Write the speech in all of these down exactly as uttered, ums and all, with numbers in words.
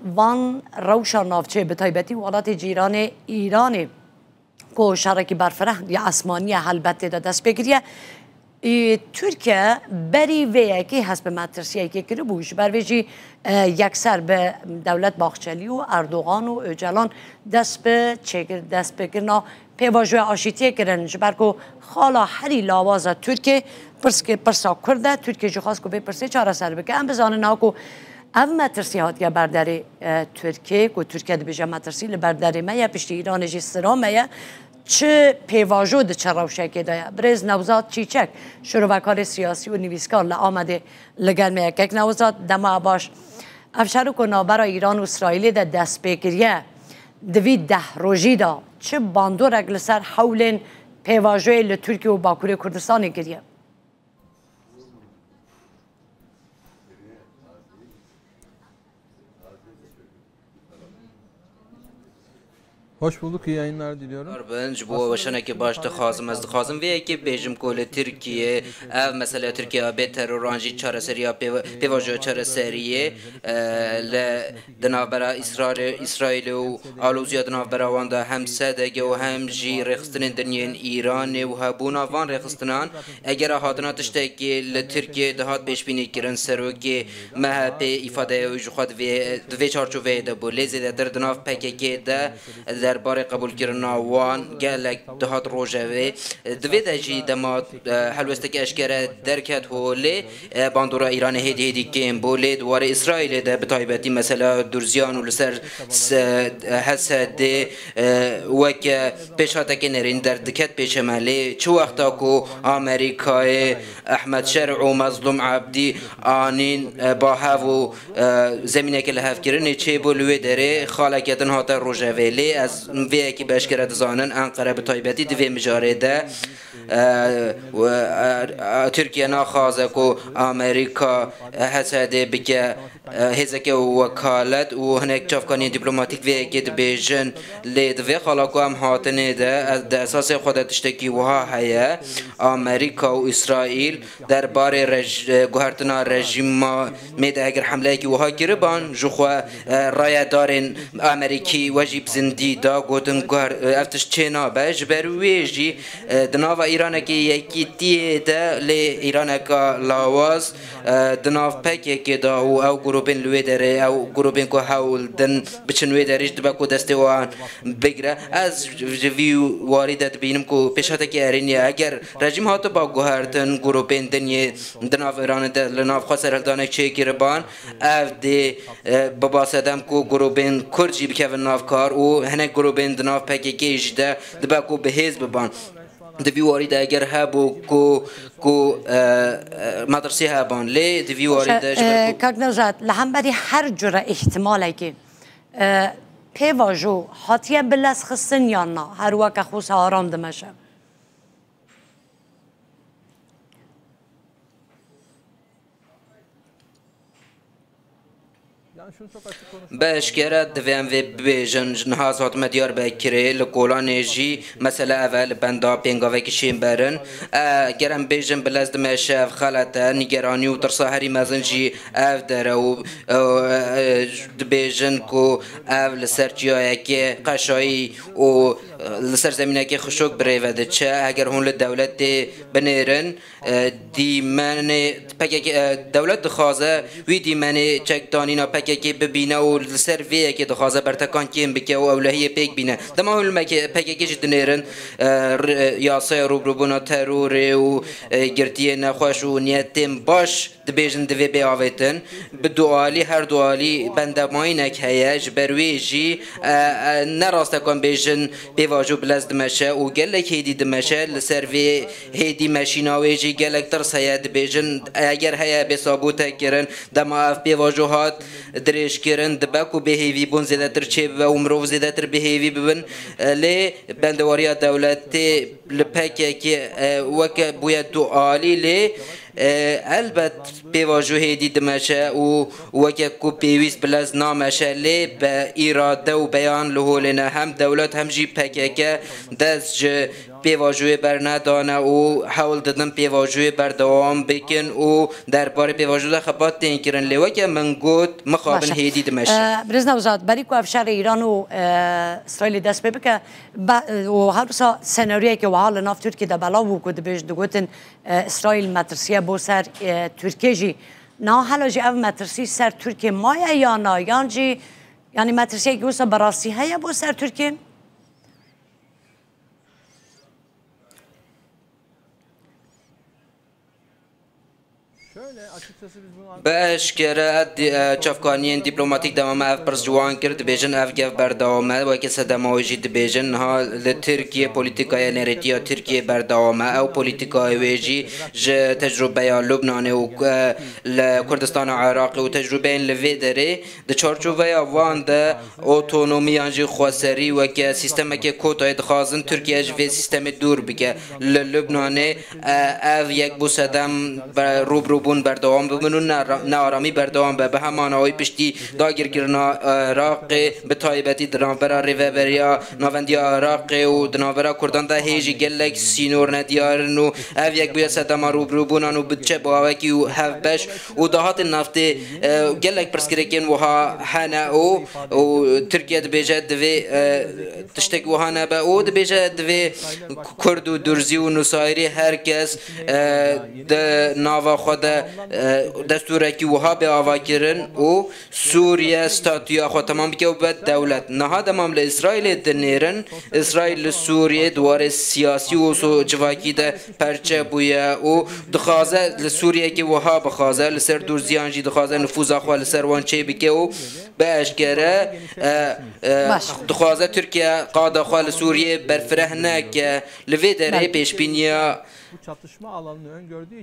Van rewşa navçeyê, bi taybetî welatê cîranê Îranê, ku şerekî berfireh ya esmanî ye, helbet tê de dest pê kiriye. Ê, Tirkiye berî vê yekê hest bi metirsiyekê kiribû. Ji ber vê jî, e, yekser bi Dewlet Bahçelî û Erdogan û Ocalan dest bi çêkir-, destpêkirina pêvajoya aşîtiyê kirin. Ji ber ku xala herî lawaza Tirkiyê pirskê, pirsa Kurd e, Tirkiye jî xwest ku vê pirsê çareser bike. Em bizanin niha ku ev metirsî hatiye ber derê, e, Tirkiyê, ku Tirkiye dibêje metirsî li ber derê me ye, piştî Îranê jî sira me ye. Çi pêvajo di çi rewşekê de ye? Birêz Newzat Çîçek, şirovekarê siyasî û nivîskar li Amedê li gel me ye. Kek Newzat, dema baş. Ev şer ku navbera Îran û Îsraîlê de dest pê kiriye, di vî deh rojî de çi bandorek li ser hewlên pêvajoyê li Tirkiye û Bakurê Kurdistanê kiriye? Hoş bulduk, iyi yayınlar diliyorum. Bin ji bo weşanekî baş dixwazim, ez dixwazim vê yekê bêjim ku li Tirkiye ev meseleya Tirkiye bê teror an jî çareseriya pêva-, pêvajoya çareseriyê, e, li di navbera Îsraîlê, Îsraîlê û aloziya di navbera wan de hem S D G û hem jî rêxistinên din yên Îranê û hebûna van rêxistinan eger hatina tiştekî li Tirkiyê dihat pêşbînî kirin, serokê M H P îfadeya wî ji xwe di vê, di vê çarçoveyê de bû. Lê zêdetir di nav P K K de derbarê qebûlkirina wan gelek dihat rojevê. Di vê de jî dema, e, helwesteke eşkere derket holê, e, bandora Îranê hêdî hêdî kêm bû, lê di warê Îsraîlê de bi taybetî mesela Durziyan û li ser se-, H S D, e, weke pêşhateke nerîn derdiket pêşe me. Lê çi wexta ku Amerîkayê Ehmed Şer û Mezlûm Ebdî anîn, e, ba hev û, e, zemîneke lihevkirinê çêbû, li wê derê xaleke din hate rojevê. Lê ez vê yekî bi eşkere dizanin, Enqere bi taybetî di vê mijarê de, e, û, e, e, Tirkiye naxwaze ku Amerîka, e, H S D bike, e, hêzeke wekalet û hinek çavkaniyên dîplomatîk vê yekê dibêjin. Lê di vê xala ku em hatinê de, e, di esasê xwe de tiştekî wiha heye. Amerîka û Îsraîl derbarê rej-, e, guhertina rejîma mê de eger hemleyekî wiha kiriban, ji xwe, e, rayedarên Amerîkî we jî bi zindî da, gotin guher-, e, ev tişt çê nabe. Ji ber wê jî, e, di nava Îranekê yekîtiyê de, lê Îraneka lawaz, e, di nav P K K de û ew grûbên li wê derê, ew grûbên ku hewl din biçin wê derê jî dibe ku destê wan bigire. Ez ji vî warî de dibînim ku pêşhatekî erênî ye. Eger rejîm hatiba guhertin, grûbên din yê di nav Îranê de li nav xwe serhildanek çêkiriban, ev dê, e, biba sedem ku grûbên Kurd jî bikevin nav kar û hinek grûbên di nav P K K jî de dibe ku bi hêz biban. Di vî warî de eger hebû ku, ku, e, e, metirsî heban, lê di vî warî de ji ber ku Kak Newzat, li hemberî her cure îhtimalekê, e, pêvajo hatiye bilezxistin yan na? Her weke xwe aram dimeşe. Bi eşkere divê em vê bibêjin, ji niha ez hatime Diyarbekirê, li Kolanê jî mesele ev e, li benda pêngavekî şên berin. E, ger em bêjin bi lez dimeşe, ev xelet e, nîgeranî û tirsa herî mezin jî ev der e û, e, e, dibêjin ku ev li ser çiyayekê qeşayî û, e, li ser zemînekê xişok bi rê ve diçe. Eger hûn li dewletê binêrin, e, dîmenê P K K, e, dewlet dixwaze wî dîmenê çekdanîna P K K bibîne û li ser vê yekê dixwaze bertekan kêm bike û ewlehiyê pêk bîne. Dema hûn li P K K jî dinêrin, e, r-, e, yasaya rûbirûbûna terorê û, e, girtiyê nexweş û niyetên baş dibêjin divê bê avêtin. Bi du alî, her du alî bendemayînek heye, ji ber wê jî, e, e, ne rast e ku em bêjin pêvajo bi lez dimeşe û gelek hêdî dimeşe. Li ser vê hêdî meşîna wê jî gelek tirs heye, dibêjin eger heye bê sabûte kirin. Dema ev pêvajo hat dirêjkirin, dibe ku bêhêvîbûn zêdetir çêbibe û mirov zêdetir bêhêvî bibin. E, lê bendewariya dewletê li P K K, e, weke bûye du alî, lê E, elbet pêvajo hêdî dimeşe û weke ku pêwîst bi lez nameşe, lê bi îrade û beyan li holê ne. Hem dewlet hem jî P K K dest ji pêvajoyê bernedane û hewl didin pêvajoyê berdewam bikin û derbarê pêvajo de xebat tên kirin. Lê weke min got, mixabin Baş e. hêdî dimeşe. E, Birêz Newzat, berî ku ev şerê Îran û, e, Îsraîlê dest pê bike, be-, û her wisa senaryoyeke wiha li nav Tirkiyê de belav bû ku dibêj-, digotin, e, Îsraîl metirsiye bo ser, e, Tirkiyê jî. Niha hela jî ev metirsî ser Tirkiyê maye ya na? Yan jî, yanî metirsiyekî wisa bi rastî heye bo ser Tirkiyê? Bi eşkere di-, e, çavkaniyên dîplomatîk dema me ev pirs ji wan kir, dibêjin ev gev berdewam e. Weke sedema wê jî dibêjin, niha li Tirkiye polîtikaya nêrîtiya Tirkiye berdewam e. Ew polîtikayê wê jî ji tecrûbeya Lubnanê û, e, li Kurdistana Iraqê û tecrûbeyên li vê derê di çarçoveya van de otonomî yan jî xweserî weke sîstemeke kotayê dixwazin Tirkiye ji vê sîstemê dûr bike. Li Lubnanê, e, ev yek bû sedem be-, rûbirûbûn berdewam bibin û ne-, nearamî berdewam be. Bi heman awayî piştî dagirkirina Iraqê, bi taybetî di navbera Rêveberiya Navendiya Iraqê û di navbera Kurdan de hê jî gelek sînor nediyar in û ev yek bûye sedema rûbirûbûnan û bi çi bawekî û hevbeş û dahatên naftê, e, gelek pirsgirêkên wiha hene û, û Tirkiye dibêje divê, e, tiştek wiha nebe û dibêje divê Kurd û Durzî û Nusayirî her kes, e, di nava xwe de, e, destûrekî wiha bê avakirin û Sûriye statûya xwe temam bike û bibe dewlet. Niha dema em li Îsraîlê dinêrin, Îsraîl li Sûriyê di warê siyasî û so-, civakî de perçe bûye û dixwaze li Sûriyeyekê wiha bixwaze, li ser Durziyan jî dixwaze nifûza xwe li ser wan çêbike û bi eşkere, e, e, Baş. dixwaze Tirkiye qada xwe li Sûriyê berfireh neke. Li vê derê Belê. pêşbîniya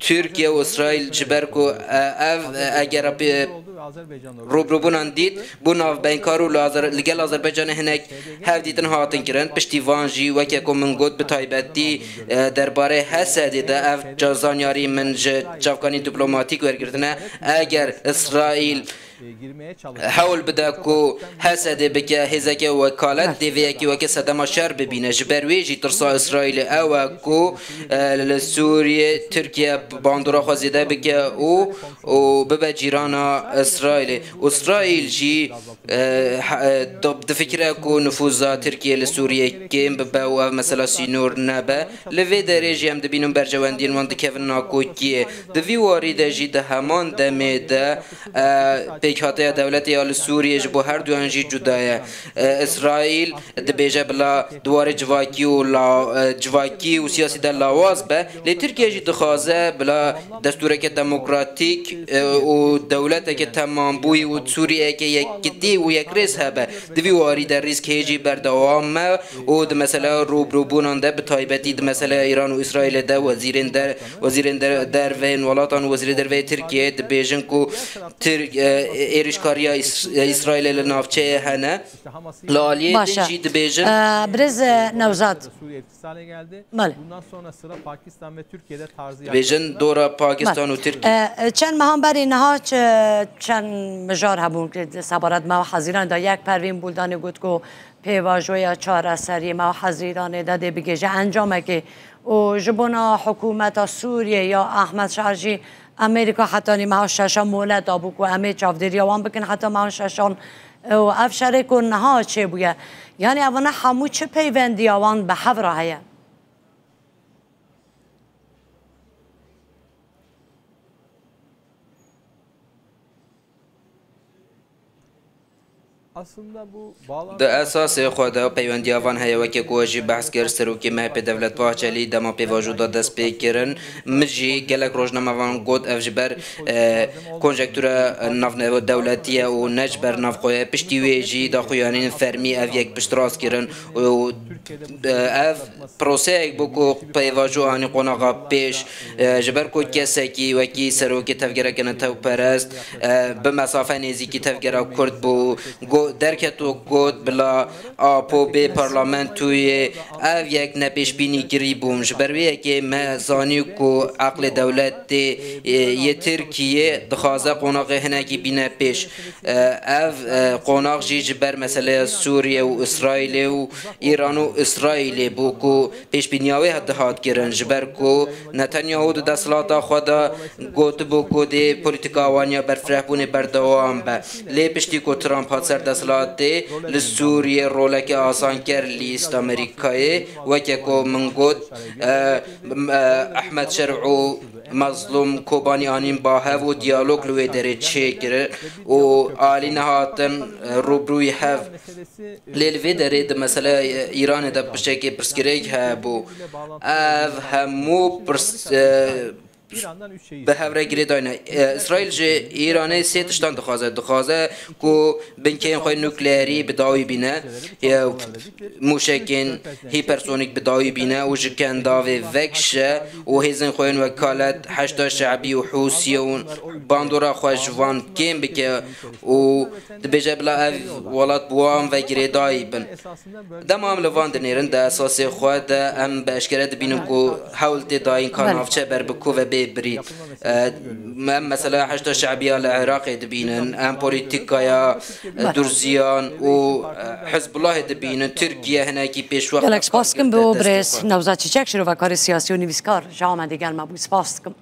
Türkiye û Îsraîl ji ber ku, e, ev, e, eger pê-, rûbirûbûnan dît, bû navbeynkar û li Azer-, li gel Azerbaycanê hinek hevdîtin hatin kirin. Piştî van jî, weke ku min got, bi taybetî, e, derbarê Hesedê de ev ca-, zanyarî min ji çavkanî diplomatîk wergirtine. Eger Îsraîl hewl bide ku Hesedê bike hêzeke wekalet, dê vê yekê weke sedema şer bibîne. Ji ber wê jî tirsa Îsraîlê ew e ku, e, li Sûriyê Tirkiye bandora xwe zêde bike û, û bibe cîrana Îsraîlê. Îsraîl jî, e, he-, e, di-, difikire ku nifûza Tirkiye li Sûriyê kêm bibe û ev mesela sînor nebe. Li vê derê jî em dibînin berjewendiyên wan dikevin nakokiyê. Di vî warî de jî di heman demê de, e, pêkhateya dewletê ya li Sûriyê ji bo her duyan jî cuda ye. E, Îsraîl dibêje bila di warê civakî û la-, e, civakî û siyasî de lawaz be, lê Tirkiye jî dixwaze bila destûreke demokratîk, e, û dewleteke temambûyî û Sûriyeyeke yekitî û yekrêz hebe. Di vî warî de rîsk hê jî berdewam e û di mesela rûbirûbûnan de, bi taybetî di mesela Îran û Îsraîlê de wezîrên der-, wezîrên der-, derve yên welatan û wezîrê derve yê Tirkiyeyê dibêjin ku Tirk-, e, êrîşkariya Îs-, Îsraîlê li navçeyê hene. Li aliyê Baş din e. jî dibêjin. E, Birêz, e, Newzat. Malê. Dibêjin dora Pakistan û Tirkiye. E, e, çend mehan berê niha çi-, çend mijar hebûn ku sebaret me û Hezîran de yek Pervîn Buldanê got ku pêvajoya çareseriyê me û Hezîranê de dê bigihêje encamekê û ji bona hikûmeta Sûriyê ya Ahmed Şar jî Amerîka hetanî meha şeşan molet dabû ku em ê çavdêriya wan bikin heta meha şeşan û ev şerê ku niha çêbûye. Yanî evane hemû çi peyvendiya wan bi hev re heye? Di esasê xwe de peywendiya van heye, weke ku we jî behs kir, serokê M H P Devlet Bahçelî dema pêvajo da dest pê kirin, min jî gelek rojnamevan got, ev ji ber, e, konjektura navdewletî ye û ne ji ber navxwe ye. Piştî wê jî daxuyanîn fermî ev yek piştrast kirin û, e, ev proseyek bû ku pêvajo anî qonaxa pêş, e, ji ber ku kesekî wekî serokê tevgereke netewperest, e, bi mesafe nêzîkî tevgera Kurd bû, Derket û got, bila Apo bê parlamentoyê, ev yek ne pêşbînî kirî bûm. Ji ber wê yekê me zanî ku eqlê dewletê, e, yê Tirkiyê dixwaze qonaxê hinekî bîne pêş. E, ev, e, qonax jî ji ber meseleya Sûriye û Îsraîlê û Îran û Îsraîlê bû ku pêşbîniya wê dihat kirin, ji ber ku Netanyahu di desthilata xwe de gotibû ku dê polîtika wan ya berfirehbûnê berdewam be. Lê piştî ku Trump hat ser desthilatê, li Sûriyê roleke asanker lîst Amerîkayê, weke ku min got, e, m-, e, Ehmed Şer û Mazlûm Kobanî anîn ba hev û diyalog li wê derê çêkirin û alî nehatin, e, rûbirûyî hev. Lê li vê derê di meseleya Îranê de piştekê pirsgirêk hebû. Ev hemû pirs, e, bi hev re girêdayî ne. E, Îsraîl ji Îranê sê tiştan dixwaze. Dixwaze ku binkeyên xwe nukleerî bi dawî bîne, e, mûşekên hîpersonîk bi dawî bîne û ji kendavê vekişe û hêzên xwe yên wekalet Heşda Şe'bî û Hûsiyê û bandora xwe ji van kêm bike û dibêje bila ev welat bi wan ve girêdayî bin. Dema em li van dinêrin, di esasê xwe de em bi eşkere dibînin ku hewl tê dayîn ka Belê. navçe ber bi ku ve bê birî. E, em mesela Heşda Şe'biya li Iraqê dibînin, em polîtîkaya, e, Durziyan û, e, Hizbullahê dibînin. Tirkiye hinekî pêşwext Gelek spas dikim bi bo birêz Newzat Çiçek, şirovekarê siyasî û nivîskar ji Amedê gel me bû. Spas dikim.